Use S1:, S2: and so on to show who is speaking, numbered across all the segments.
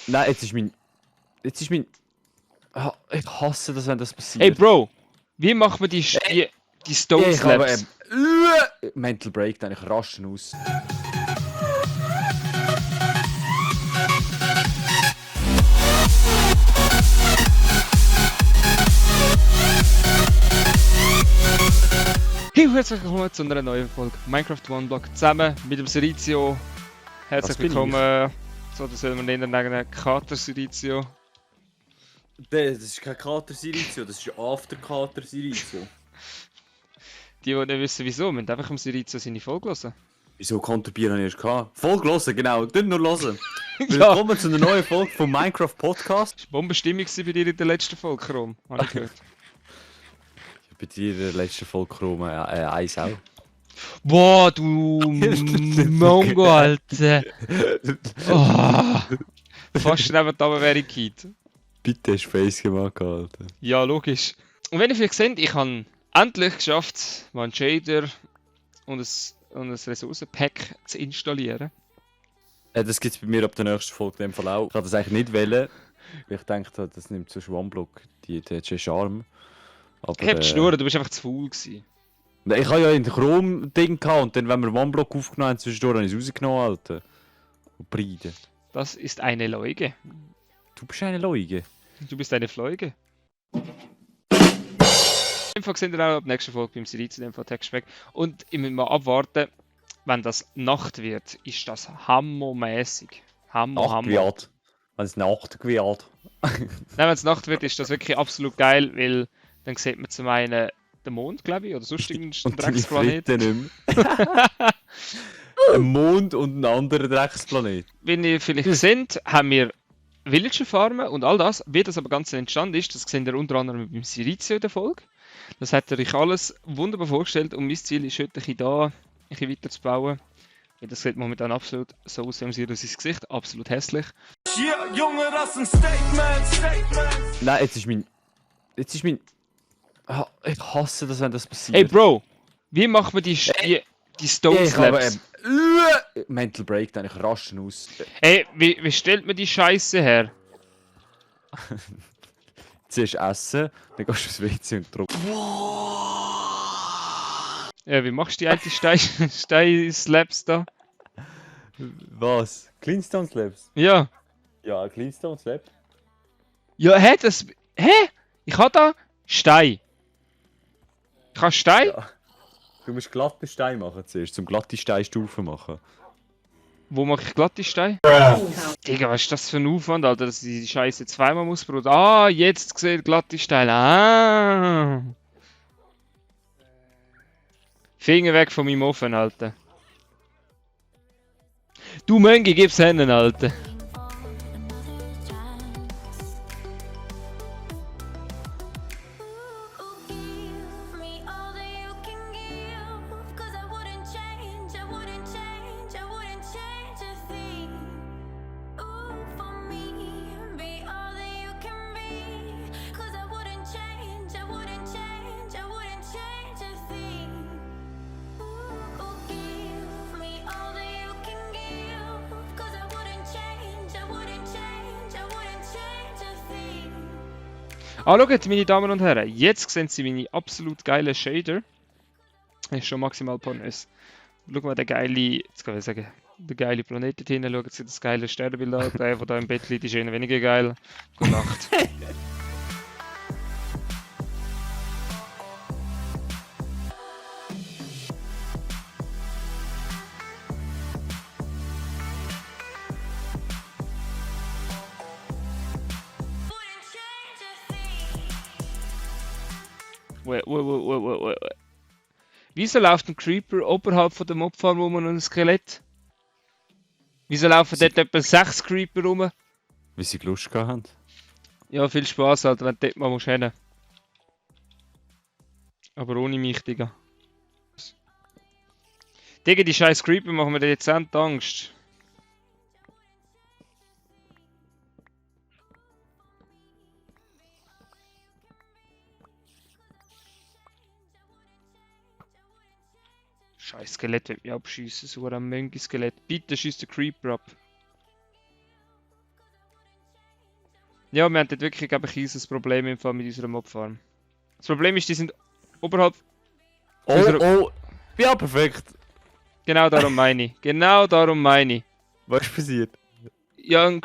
S1: Nein, jetzt ist mein... Jetzt ist mein... Ah, ich hasse das, wenn das passiert.
S2: Hey Bro, wie machen wir die Stone
S1: ich habe
S2: Slaps?
S1: Mental Breakdown, ich raschen aus.
S2: Hey, herzlich willkommen zu einer neuen Folge Minecraft One Block zusammen mit dem Serizio. Herzlich
S1: Das bin
S2: willkommen, so das soll man nennen, Kater Serizio.
S1: Das ist kein Kater-Sirizio, das ist After-Kater-Sirizio.
S2: Die nicht wissen wieso, müssen einfach im Serizio seine Folge hören.
S1: Wieso Konterbier habe ich erst gehabt? Folge hören, genau, nicht nur hören.
S2: Ja.
S1: Willkommen zu einer neuen Folge vom Minecraft Podcast.
S2: Das war Bombenstimmung bei dir in der letzten Folge, Krom, habe ich gehört.
S1: Bei dir in der letzten Folge gekommen, eins auch.
S2: Boah, du Mongo, Alter! Oh, fast neben da wäre ich Kid.
S1: Bitte hast du Face gemacht, Alter.
S2: Ja, logisch. Und wenn ihr vielleicht seht, ich habe endlich geschafft, mal einen Shader und ein Ressourcenpack zu installieren.
S1: Das gibt es bei mir ab der nächsten Folge in dem Fall auch. Ich wollte das eigentlich nicht wählen, weil ich dachte, das nimmt so Schwammblock, den Charme. Aber,
S2: Ich hab die Schnur, du bist einfach zu faul gewesen.
S1: Ich habe ja in Chrom-Ding gehabt und dann, wenn wir One-Block aufgenommen haben, zwischendurch habe ich es rausgenommen, Alter. Und Breide.
S2: Das ist eine Leuge.
S1: Du bist eine Leuge.
S2: Du bist eine Fleuge. Einfach sehen wir auch ab nächster Folge beim Serizio, in dem Fall Textpack. Und ich muss mal abwarten, wenn das Nacht wird, ist das hammermäßig. Hammer.
S1: Nachtgewiat. Wenn es Nachtgewiat.
S2: Nein, wenn es Nacht wird, ist das wirklich absolut geil, weil dann sieht man zum einen den Mond, glaube ich, oder sonst irgendeinen
S1: Und deine
S2: Drecksplanet.
S1: Fritte nicht mehr. Ein Mond und ein anderer Drecksplanet.
S2: Wenn ihr vielleicht seht, haben wir Villager Farmen und all das. Wie das aber ganz entstanden ist, das seht ihr unter anderem beim Serizio in der Folge. Das hat er euch alles wunderbar vorgestellt und mein Ziel ist heute ein bisschen weiter zu bauen. Weil das sieht momentan absolut so aus, wie sein Gesicht, absolut hässlich.
S3: Yeah, Junge, das ist ein Statement.
S1: Nein, jetzt ist mein... Ah, ich hasse das, wenn das passiert.
S2: Hey Bro, wie machen wir die Stone
S1: ich habe
S2: Slaps?
S1: Mental Breakdown, ich raschen aus.
S2: Hey, wie stellt man die Scheiße her?
S1: Zuerst essen, dann gehst du aufs WC und druckst.
S2: Ja, wie machst du die alte Stein-Slaps da?
S1: Was? Cleanstone Slabs?
S2: Ja.
S1: Ja, Cleanstone Slab.
S2: Ja, hä? Ich habe da Stein. Ich habe Stein?
S1: Ja. Du musst glatte Steine machen zuerst, zum glatte Steinstufen machen.
S2: Wo mache ich glatte Stein? Digga, was ist das für ein Aufwand, Alter, dass ich die Scheiße zweimal muss brauchen? Ah, jetzt gesehen glatte Steine. Ah. Finger weg von meinem Ofen, Alter. Du Möngi, gib's hin, Alter. Ah, schaut, meine Damen und Herren, jetzt sehen Sie meine absolut geile Shader. Das ist schon maximal pornös. Schau mal, der geile, jetzt kann ich sagen, der geile Planet dort hinten, schaut sich das geile Sternbild an. Der, der da im Bett liegt, ist eher weniger geil. Gute Nacht. Wait. Wieso läuft ein Creeper oberhalb von der Mobfarm rum und ein Skelett? Wieso laufen dort etwa 6 Creeper rum?
S1: Wie sie Lust gehabt haben.
S2: Ja, viel Spaß, Alter, wenn du dort mal musst hin. Aber ohne mich, Digga. Digga, die scheiß Creeper machen mir dezent Angst. Scheiß Skelett wird mich abschießen, so ein Möngi-Skelett. Bitte schießt der Creeper ab. Ja, wir haben dort wirklich, glaube ich, ein Problem im Fall mit unserer Mobfarm. Das Problem ist, die sind oberhalb...
S1: Oh! Ja, perfekt!
S2: Genau darum meine ich. Genau darum meine ich.
S1: Was ist passiert?
S2: Ja, ein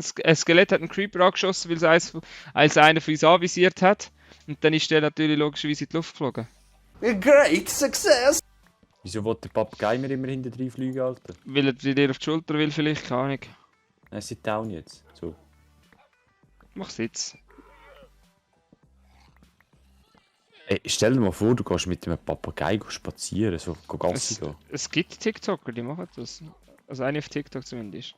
S2: Skelett hat einen Creeper angeschossen, weil es als einer von uns anvisiert hat. Und dann ist der natürlich logischerweise in die Luft geflogen.
S3: Great success!
S1: Wieso will der Papagei mir immer hinter drei fliegen, Alter?
S2: Weil er dir auf die Schulter will, vielleicht, keine Ahnung.
S1: Er ist down jetzt. So.
S2: Mach's jetzt.
S1: Ey, stell dir mal vor, du gehst mit einem Papagei spazieren, so Gassi gehen.
S2: Es gibt TikToker, die machen das. Also eine auf TikTok zumindest.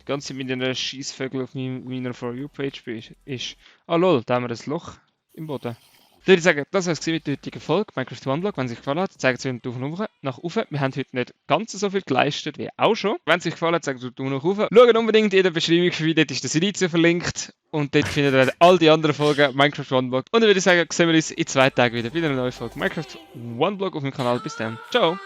S2: Die ganze Zeit mit einer Scheissvögel auf meiner For You-Page ist. Ah lol, da haben wir ein Loch im Boden. Dann würde ich sagen, das war es mit der heutigen Folge Minecraft OneBlock. Wenn es euch gefallen hat, zeigt es euch einen Daumen nach oben. Wir haben heute nicht ganz so viel geleistet wie auch schon. Wenn es euch gefallen hat, zeigt es einen Daumen nach oben. Schaut unbedingt in der Beschreibung vorbei, dort ist der Silizio verlinkt. Und dort findet ihr all die anderen Folgen Minecraft OneBlock. Und dann würde ich sagen, sehen wir uns in 2 Tagen wieder bei einer neuen Folge Minecraft OneBlock auf meinem Kanal. Bis dann. Ciao!